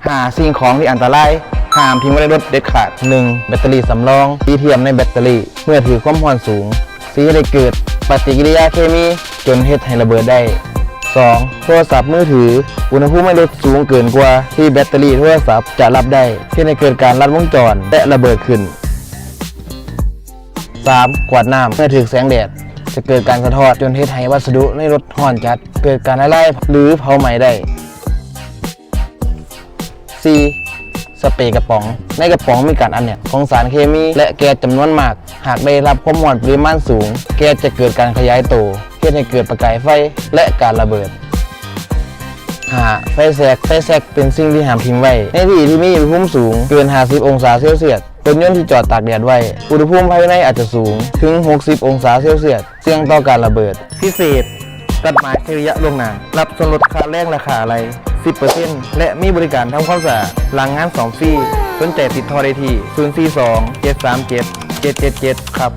ຫ້າ ສິ່ງຂອງທີ່ອັນຕະລາຍ ຫ້າມຖິ້ມໄວ້ໃນລົດເດັດຂາດ. ໜຶ່ງ ແບັດເຕີຣີສຳລອງ ລີທຽມໃນແບັດເຕີຣີ ເມື່ອຖືກຄວາມຮ້ອນສູງ ຊິເຮັດໃຫ້ເກີດປະຕິກິລິຍາເຄມີ ຈົນເຮັດໃຫ້ລະເບີດໄດ້. ສອງ ໂທລະສັບມືຖື ອຸນຫະພູມໃນລົດສູງເກີນກວ່າທີ່ແບັດເຕີຣີໂທລະສັບຈະຮັບໄດ້ ເຮັດໃຫ້ເກີດການລັດວົງຈອນ ແລະ ລະເບີດຂຶ້ນ. ສາມ ຂວດນ້ຳ ເມື່ອຖືກແສງແດດ ຈະເກີດການສະທ້ອນ ຈົນເຮັດໃຫ້ວັດສະດຸໃນລົດຮ້ອນຈັດ ເກີດການລະລາຍ ຫຼື ເຜົາໄໝ້ໄດ້. ສີ່ ສະເປກະປ໋ອງ ໃນກະປ໋ອງມີການອັດແໜ້ນຂອງສານເຄມີ ແລະ ແກັສຈຳນວນມາກ. ຫາກໄດ້ຮັບຄວາມຮ້ອນປະລິມານສູງ ແກັສຈະເກີດການຂະຫຍາຍໂຕ ເຮັດໃຫ້ເກີດປະກາຍໄຟ ແລະ ການລະເບີດ. ຫ້າ ໄຟແຊັກ ໄຟແຊັກເປັນສິ່ງທີ່ຫ້າມຖິ້ມໄວ້ໃນທີ່ທີ່ມີອຸນຫະພູມສູງເກີນຫ້າສິບອົງສາເຊລຊຽດ. ລົດຍົນທີ່ຈອດຕາກແດດໄວ້ ອຸນຫະພູມພາຍໃນອາດຈະສູງເຖິງຫົກສິບອົງສາເຊລຊຽດ ສ່ຽງຕໍ່ການລະເບີດ. ພິເສດ ນັດໝາຍໃຊ້ໄລຍະລ່ວງໜ້າ ຮັບສ່ວນລົດຄ່າແຮງ ແລະ ຄ່າອາໄຫຼ່ ສິບເປີເຊັນ ແລະ ມີບໍລິການທຳຄວາມສະອາດຫຼັງງານສ້ອມຟຣີ. ສົນໃຈຕິດຕໍ່ໄດ້ທີ່ ສູນສີ່ສອງ ເຈັດສາມເຈັດ ເຈັດເຈັດເຈັດ ຄັບ.